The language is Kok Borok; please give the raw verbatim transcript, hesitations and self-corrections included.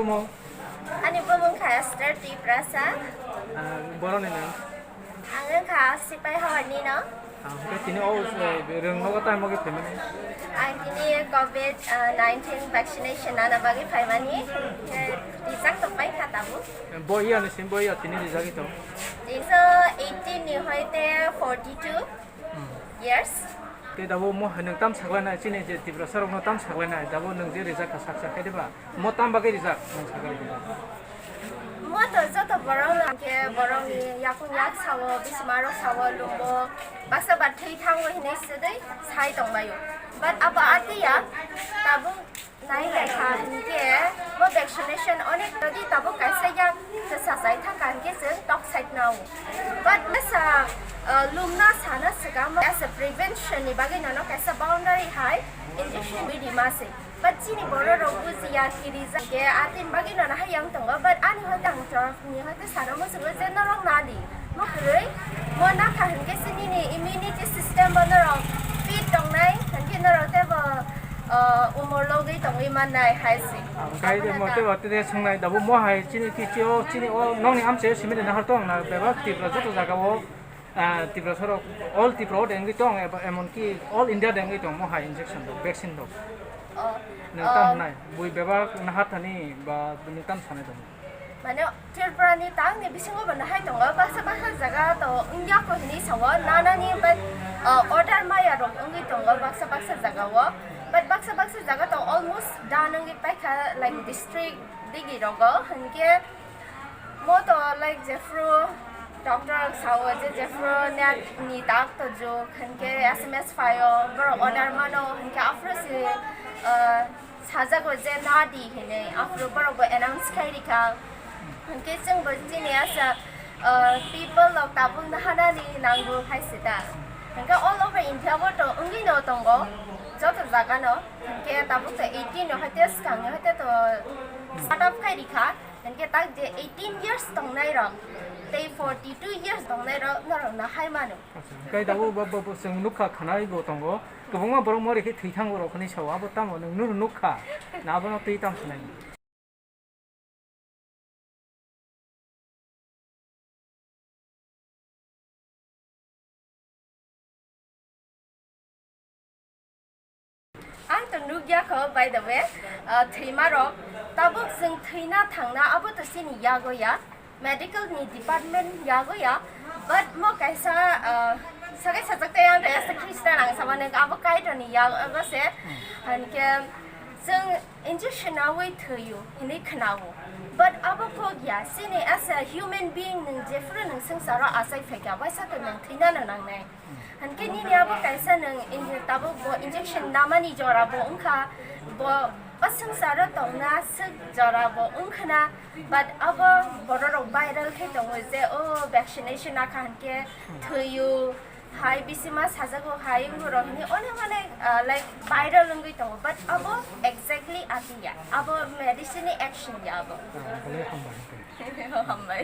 Ani bumung kha Esther Tiprasa. Ah, boroni nang? Ang wngkha Sipai Hawani no. Ah, hwnkhe tini o, eh, rwng nogo tai mogwi phaimani? Ang tini covid, ah, nineteen vaccination nana bagwi phaimani. Eh, rijak tongpai kha tabuk. Bo iya ni sim bo iya tini rijagwi tong? Tisa eighteen ni hoite forty two. Hmm. Years. Tei dabo mo hai nwng tam saklainai, chini je Tiprasa rokno tam saklainai, dabo nwng je rijak kha sak sak khe diba? Mo tam bagwi rijak nwng sakha diba? Mo to joto borok no hwnkhe borokni yakung yak sao, bisima rok sao, lumo, baksa ba thwi thango hinwi sudui sai tongbaio. But abo atiya tabuk Nai lai kha hinkhe bo vaccination onek todi tabuk kaisa yak kwchajai thangkha hinkhe chwng tok side nao. But masa, uh, lumna sana swkang as a prevention ni bagwi nono kaisa boundary hai injection wi rima se. But chini borok rok bujiya kirijak khe atini bagwi nono hayang tongo. But ani hoi tang torok ni hoi Te sana muchungo je norok nadi. Mo kwrwi, mo nakha hinkhe se nini immunity system bo norok fit tongnai, hinkhe norok tebo, uh, umor logwi tongwi mannai hai se. Ang kai de mo tebo te de songnai dabo mo hai chini kichi o, chini o nokni amchai o simi de nahar tong na bebak Tripura joto jaga o, ah, Tripura sorok all Tripura o de wngwi tong eba emon ki all India de wngwi tong mo hai injection rok, vaccine rok. Oh, nang tam um, nai, bui bebak nahar thani ba nang tam sanai tong. Mane, Tripura ni tang ni bisingo bo nahai tongo, baksa baksa jaga to wngya ko hinwi sao, nanani, but, uh, order maya rok wngwi tongo baksa baksa jaga o, but baksa baksa jaga to almost done wngwi paikha, like, district digi rogo, hinkhe mo to, like, jephru doctor sao je jephru net ni tak to juk, hinkhe S M S phaio, borok order mano, hinkhe aphuru se, uh, Sajago je nadi hinwi, aphuru borok bo announce khai rikha. Hinkhe chwng bo chini asa, uh, people rok tabuk nahanani nango hai se da. Hinkhe all over India bo to wngwi no tongo joto jaga no. Hinkhe tabuk to eighteen no hoite swkang ni hoite to start up khai rikha. Hinkhe tak je eighteen years tongnai rok tei forty two years tongnai rok norok no hai mano. Acha, hinkhe tabuk bo, bo, bo chwng nukha khwnai bo tongo. Kwbangma borok mori khe thwi thango rok hinwi sao, abo tamo nwng nuru nukha, na abono twi tamo sanai? Ang to nukya kho, by the way, ah, thwima rok, tabuk chwng thwina thangna abo to chini yago ya. Medical ni department yago ya, but mo kaisa, ah, sagai sajak tei ang kaisa Christian ang sama nang abo Kaitor ni yago se, hinkhe chwng injection nawi thwiyo hinwi khnao, but abo kok ya, chini as a human being nwng jephuru nwng swngcharo achai phaikha, waisa to nwng thwina no nangnai. Hinkhe nini abo kaisa nwng in-, tabuk bo injection namani jora bo wngkha, bo o swngcharo tongna swk jora bo wngkhana, but abo bororok viral khe tongo je o vaccination nakha hinkhe thwiyo, hai bisima sajago hai wngorok hinwi onek onek, ah, like, viral wngwi tongo, but abo exactly ati ya, abo medicine ni action ya abo. Ah, belai hambai hinkhe. Hambai.